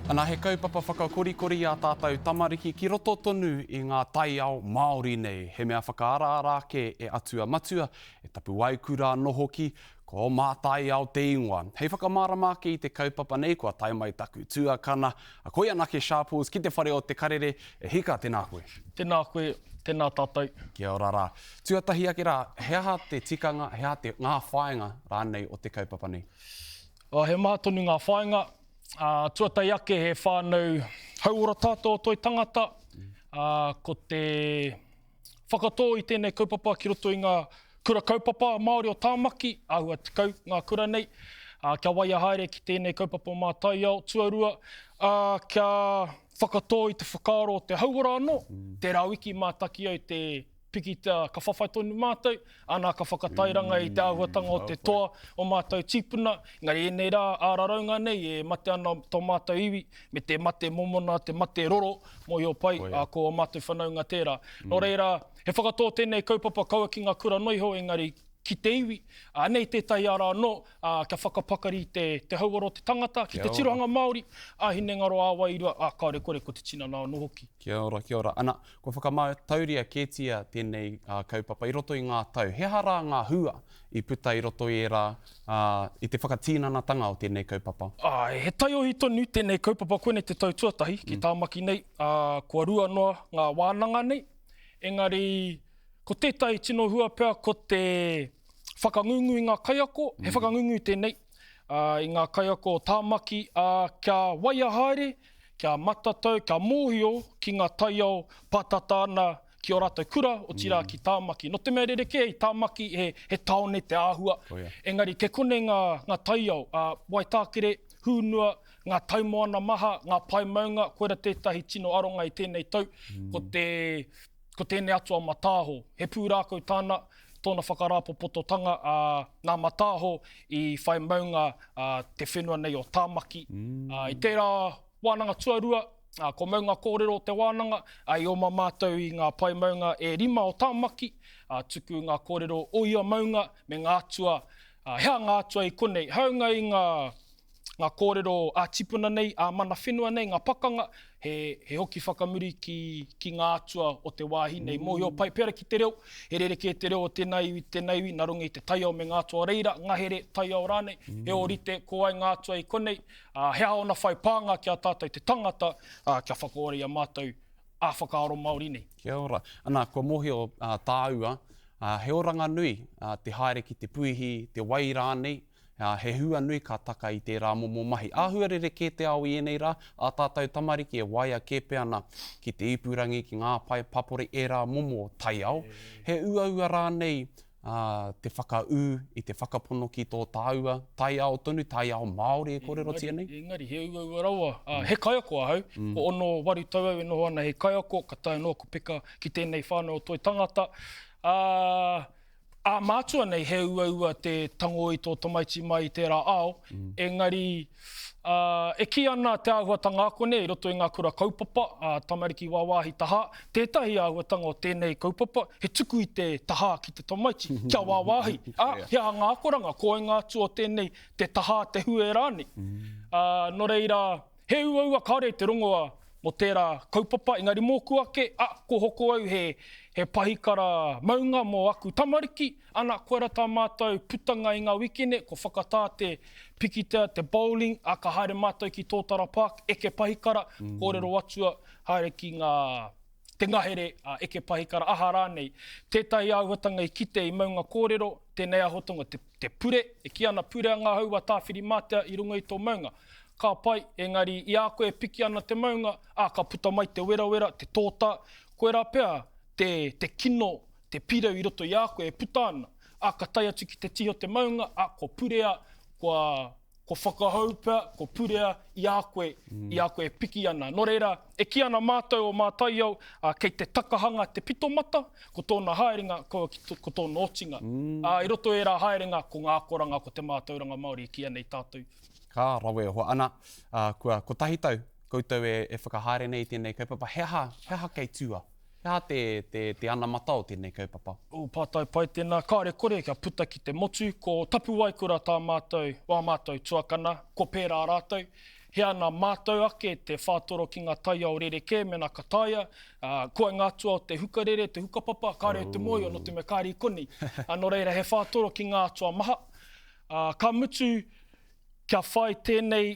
Ana, he kaupapa whakakorikori i ā tātou tamariki ki roto tonu i ngā taiao Māori nei. He mea whakaaraara ake e Atua Matua, e Tapuwaekura anō hoki, ko Mātaiao te ingoa. Hei whakamārama ake i te kaupapa nei, kua tae mai taku tuakana, a koe anake Sharples ki te whare o Te Karere. E hika, tēnā koe. Tēnā koe, tēnā tātou. Kia ora rā. Tuatahi ake rā, he aha te tikanga, he aha te, ngā whāinga rānei o te kaupapa nei? He maha tonu ngā whāinga. Ā, tuatahi ake he whānau hauora tātou o Toi Tangata, ā, ko te whakatō i tēnei kaupapa ki roto i ngā kura kaupapa Māori o Tāmaki, āhua 10 ngā kura nei, ā, kia waia haere ki tēnei kaupapa mātaiao. Tuarua, ā, kia whakatō i te whakaaro o te hauora anō, tērā wiki mātaki au te pikitia ka whawhai tonu mātou, ana ka whakatairanga i te āhuatanga o te toa o mātou tīpuna, engari ēnei rā ā-raraunga nei e mate ana tō mātou iwi me te mate momona, te mate roro, mōhio pai, ā, ko ō mātou whanaunga tērā. Nō reira, he whakatō tēnei kaupapa kaua ki ngā kura noa iho, engari ki te iwi, anei tētahi ara anō, ā, kia whakapakari te, te hauora o te tangata, ki te tirohanga Māori, ā-hinengaro, ā-wairua, ā, kāore kore ko te tinana anō hoki. Kia ora, kia ora. Ana, Kua whakamātauria kētia tēnei kaupapa i roto i ngā tau. He aha rā ngā hua i puta i roto i ērā, i te whakatinanatanga o tēnei kaupapa? Āe, he taiohi tonu tēnei kaupapa, koinei te tau tuatahi ki Tāmaki nei, ā, kua rua noa ngā wānanga nei. Engari, ko tētahi tino hua pea ko te whakangungu i ngā kaiako, he whakangungu tēnei, ā, i ngā kaiako o Tāmaki, ā, kia waia haere, kia matatau, kia mōhio ki ngā taiao pātata ana ki ō rātou kura, otirā ki Tāmaki. Nō te mea rerekē i Tāmaki he, he tāone te āhua, engari kei konei ngā, ngā taiao, ā, Waitākere, Hūnua, ngā taimoana maha, ngā pae maunga, koira tētahi tino aronga i tēnei tau, ko te, ko tēnei atua mataaho. He pūrākau tāna, tōna whakarāpopototanga, ā, nā Mataaho i whai maunga te whenua nei o Tāmaki. Ā, i tērā wānanga tuarua, ā, ko Maunga Kōrero te wānanga, ā, i oma mātou i ngā pae maunga e rima o Tāmaki, ā, tuku ngā kōrero o ia maunga me ngā atua, ā, he aha ngā atua i konei, hāunga i ngā ngā kōrero ā-tipuna nei, ā-mana whenua nei, ngā pakanga, he, he hoki whakamuri ki, ki ngā atua o te wāhi nei. Mōhio pai pera ki te reo, he rerekē te reo o tēnā iwi, tēnā iwi, nā runga i te taiao me ngā atua o reira, ngahere, taiao rānei, he ōrite, ko wai ngā atua i konei, ā, he aha ōna whai pānga ki a tātou te tangata, ā, kia whakaora i a mātou ā-whakaaro Māori nei. Kia ora. Ana, kua mōhio tāua, he oranga nui te haere ki te puihi, te wai rānei, Ā, he hua nui ka taka i tērā momo mahi. Āhua rerekē te ao i ēnei rā, ā tātou tamariki e waia kē pea ana ki te ipurangi, ki ngā pae papori, ērā momo taiao. He uaua rānei, ā, te whakaū i te whakapono ki tō tāua taiao tonu, taiao Māori e kōrerotia nei? Engari, engari, he uaua rawa. Ā, he kaiako ahau, ko ono waru tau au e noho ana hei kaiako, ka taea noa ko peka ki tēnei whānau o Toi Tangata. Ā, Ā mātua nei he uaua te tango i tō tamaiti mai i tērā ao, engari e kī ana te āhuatanga ako nei i roto i ngā kura kaupapa, ā, tamariki wāwāhi tahā, tētahi āhuatanga o tēnei kaupapa he tuku i te tahā ki te tamaiti kia wāwāhi, ā, he aha ngā akoranga, ko wai ngā atua o tēnei te tahā, te hue rānei. Ā, nō reira, He uaua kāore te rongoa mō tērā kaupapa, engari mōku ake, a, ko hoko au he, he pahikara maunga mō aku tamariki, ana, koira tā mātou putanga i ngā wikene, ko whakatā te pikitea, te bowling, a, ka haere mātou ki Tōtara Park, eke pahikara, kōrero atua, haere ki ngā, te ngahere, a, eke pahikara, aha rānei. Tētahi āhuatanga i kite i Maunga Kōrero, tēnei āhuatanga te, te pure, e kī ana purea ngā hau a Tāwhirimātea i runga i tō maunga. Ka pai, engari i a koe e piki ana te maunga, ā, ka puta mai te werawera, te tōtā, koirā pea te, te kino, te pirau i roto i a koe e puta ana. Ā, ka tae atu ki te tihi o te maunga, ā, kua purea, kua, kua whakahou pea, kua purea i a koe, i a koe e piki ana. Nō reira, e kī ana mātou o Mātaiao, ā, kei te takahanga te pito mata, ko tōna haerenga, ko, ko tōna otinga. Ā, i roto i ērā haerenga, ko ngā akoranga, ko te mātauranga Māori e kīia nei tātou. Ka rawe e hoa. Ana, ā, kua kotahi tau koutou e, e whakahaere nei i tēnei kaupapa. He aha, he aha kei tua? He aha te, te, te anamata o tēnei kaupapa? Ū, pātai pai tēnā. Kāore kore kia puta ki te motu, ko Tapuwaekura tā mātou, wā mātou tuakana, ko pērā rātou. He ana mātou ake te whātoro ki ngā taiao rerekē mēnā ka taea, ā, kua ngā atua o te hukarere, te hukapapa, kāore au te mōhio nō te mea kāre i konei. Ā, nō reira he whātoro ki ngā atua maha. Ā, ka mutu kia whai tēnei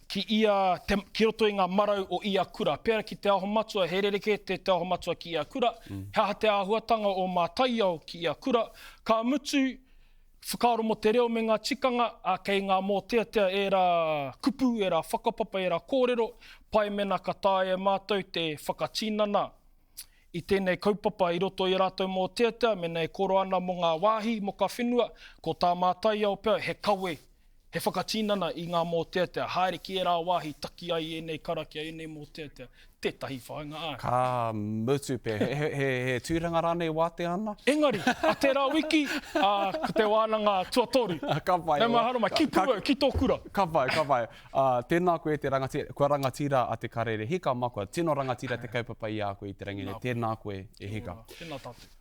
ki ia, te, ki roto i ngā marau o ia kura. Pērā ki Te Aho Matua, he rerekē te Te Aho Matua ki ia kura, he aha te āhuatanga o Mātaiao ki ia kura, ka mutu, whakaaro mō te reo me ngā tikanga, ā, kei ngā mōteatea ērā kupu, ērā whakapapa, ērā kōrero, pai mēnā ka taea e mātou te whakatinana i tēnei kaupapa i roto i ā rātou mōteatea, mēnā e koro ana mō ngā wāhi moka whenua, ko tā Mātaiao pea he kawe, he whakatinana i ngā mōteatea, haere ki ērā wāhi taki ai ēnei karakia, ēnei mōteatea, tētahi whāinga, āe. Ka mutu pea, he, he, he tūranga rānei wātea ana? Engari, a tērā wiki, ā, ko te wānanga tuatoru. Ka pai. Nau mai haere mai, ki pū au, ki tō kura. Ka pai, ka pai. Ā, tēnā koe e te rangatira, kua rangatira a Te Karere Hika mā, kua tino rangatira te kaupapa i a koe i te rangi nei, tēnā koe e Hika. Tēnā tātou.